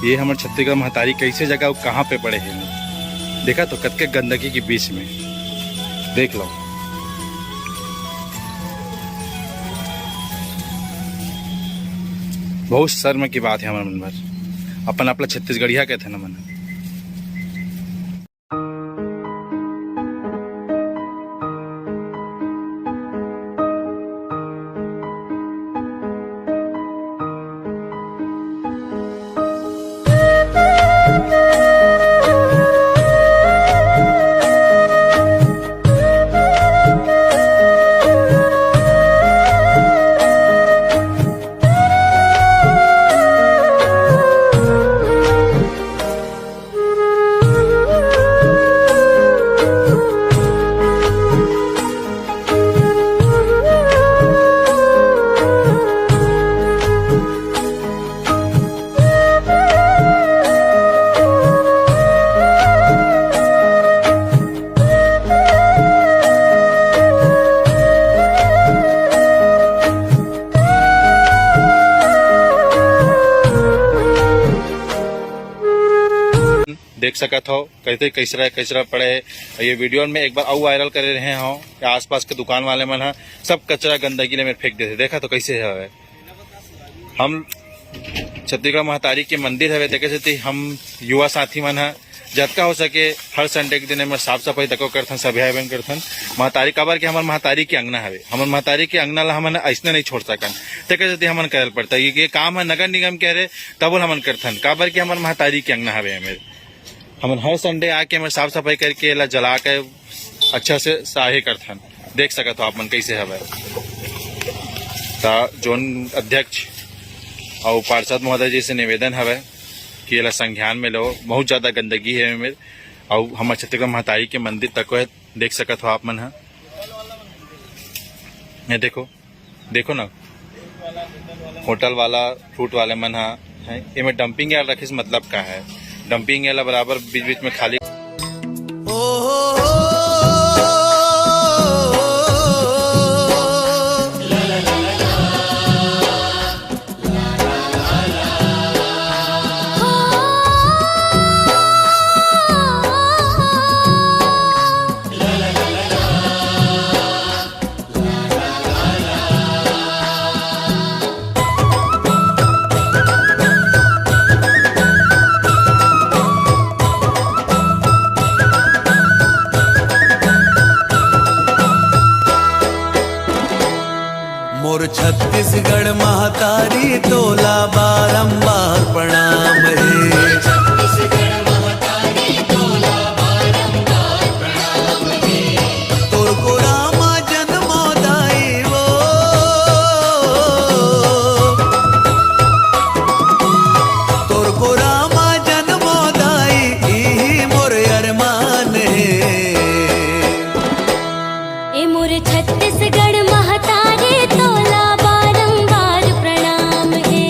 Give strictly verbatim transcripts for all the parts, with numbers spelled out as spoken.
ये हमर छत्तीसगढ़ महतारी कैसे जगह अउ कहाँ पे पड़े हे? देखा तो कतके गंदगी के बीच में, देख लो। बहुत शर्म की बात है हमर मन बर, अपन आप ला छत्तीसगढ़िया कहते ना मन। देख सकत हो कैसे कचरा कचरा पड़े हे। ये वीडियो में एक बार अउ वायरल करे रहे हो कि आसपास के दुकान वाले मन ह सब कचरा गंदगी ले में फेंक देथे। देखा तो कैसे हवे। हम छत्तीसगढ़ महतारी के मंदिर हवे, तेकर सेती हम युवा साथी मन ह जतका हो सके हर संडे के दिन एमे साफ सफाई तको करथन, सफाई अभियान करथन। महतारी काबर के हमर महतारी के अंगना हवे, हमर महतारी के अंगना ला हमन अइसने नहीं छोड़ सकन, तेकर सेती हमन करल पड़ता। ये, ये काम ह नगर निगम के हरे, तबो ल हमन करथन, काबर के हमर महतारी के अंगना हवे एमे। हमन हर संडे आके हमन साफ सफाई करके एला जला के अच्छा से साहे करथन। देख सकत हो आप मन कैसे हवय। त जोन अध्यक्ष अउ पार्षद महोदय जी से निवेदन हवय कि एला संज्ञान में लो, बहुत ज्यादा गंदगी हे एमेर। अउ हमर छत्तीसगढ़ महतारी के मंदिर तको हे, देख सकत हो आप मन ह। ये देखो, देखो ना, होटल वाला, फ्रूट वाले मन ह, हैं, एमे डंपिंग यार्ड रखे से मतलब का है? डंपिंग यार्ड ला बराबर बीच बीच में खाली मोर छत्तीसगढ़ महतारी तोला बारंबार प्रणाम हे। तोर कोरा मा जन्मो दाई वो, तोर कोरा मा जन्मो दाई, इही मोर अरमान हे। ए मोर छत्तीसगढ़ महतारी तोला बारंबार प्रणाम हे।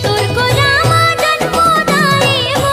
तोर कोरा मा जन्मो दाई वो।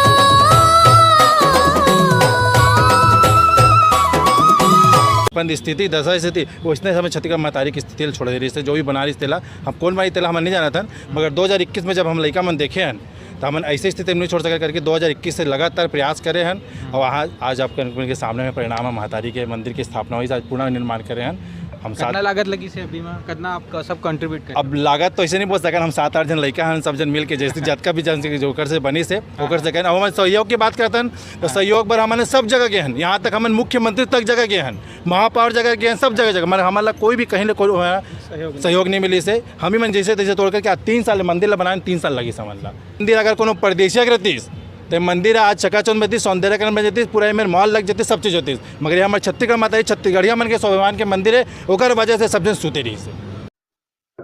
अपन स्थिति, दशा, स्थिति, वइसने समय छत्तीसगढ़ महतारी के स्थिति ल छोड़ दे रहिस हे, जो भी बना रहिस तेला, हम कोन बनाइस तेला हमन नहीं जानत हन, मगर दो हज़ार इक्कीस में जब हम लइका मन देखे हन, त हमन ऐसे स्थिति में नहीं छोड़ सकत करके दो हज़ार इक्कीस से लगातार प्रयास करे हन, अउ आज, आज आप मन के सामने में परिणाम हे, महतारी के मंदिर के स्थापना होइस, आज पुनर्निर्माण करे हन। हम साथ कितना लागत लगिस हे अभी में? कितना आपका सब कंट्रीब्यूट करे? अब लागत तो ऐसे नहीं बोल सकन, हम सात आठ झन लइका हन, सब झन मिल के जैसे जतका भी जन से, जो ओकर से बनिस हे, ओकर से कहेन। अब हमन सहयोग के बात करथन, तो सहयोग बर हमन सब जगह गे हन, यहाँ तक हमन मुख्यमंत्री तक जगह गे हन, महापौर जगह गे हन, सब जगह जगह, मतलब हमन ला कोई भी कहीं ले कोई, अ, सहयोग नहीं। सहयोग नहीं मिलिस हे। हम ही मन जैसे तैसे तोड़ करके आज तीन साल मंदिर ला बनाए, तीन साल लगिस हमन ला। मंदिर अगर कोनो परदेसिया के रहतिस, ते मंदिर आज चकाचौंध में रहतिस, सौंदर्यकरण में रहतिस, पूरा एमेर मॉल लग जतिस, सब चीज होतिस। मगर ये हमर छत्तीसगढ़ महतारी, छत्तीसगढ़िया मन के स्वाभिमान के मंदिर हे, ओकर वजह से सब झन सुते रहिस हे।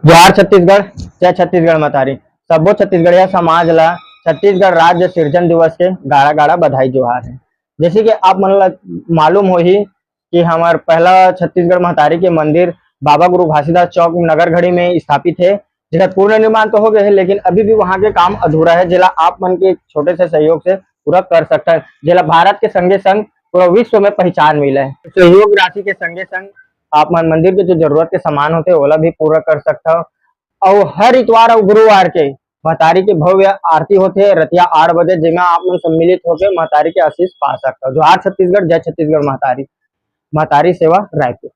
जोहार छत्तीसगढ़, जय छत्तीसगढ़ महतारी। सब्बो छत्तीसगढ़िया समाज ला छत्तीसगढ़ राज्य सिरजन दिवस के गाड़ा गाड़ा बधाई जोहार हे। जैसे कि आप मन ला मालूम होही कि हमर पहला छत्तीसगढ़ महतारी के मंदिर बाबा गुरु घासीदास चौक नगर घड़ी में स्थापित हे, जेकर पूर्ण निर्माण तो हो गए हे, लेकिन अभी भी वहाँ के काम अधूरा हे, जेला आप मन के छोटे से सहयोग से पूरा कर सकथन, जेला भारत के संगे संग पूरा विश्व में पहचान मिले हे। सहयोग राशि के संगे संग आप मन मंदिर के जो जरूरत के सामान होथे, ओला भी पूरा कर सकथव। अउ हर इतवार अउ गुरुवार के महतारी के भव्य आरती होथे रतिया आठ बजे, जेमा आप मन सम्मिलित होके महतारी के आशीष पा सकथव। जोहार छत्तीसगढ़, जय छत्तीसगढ़ महतारी। महतारी सेवा रायपुर।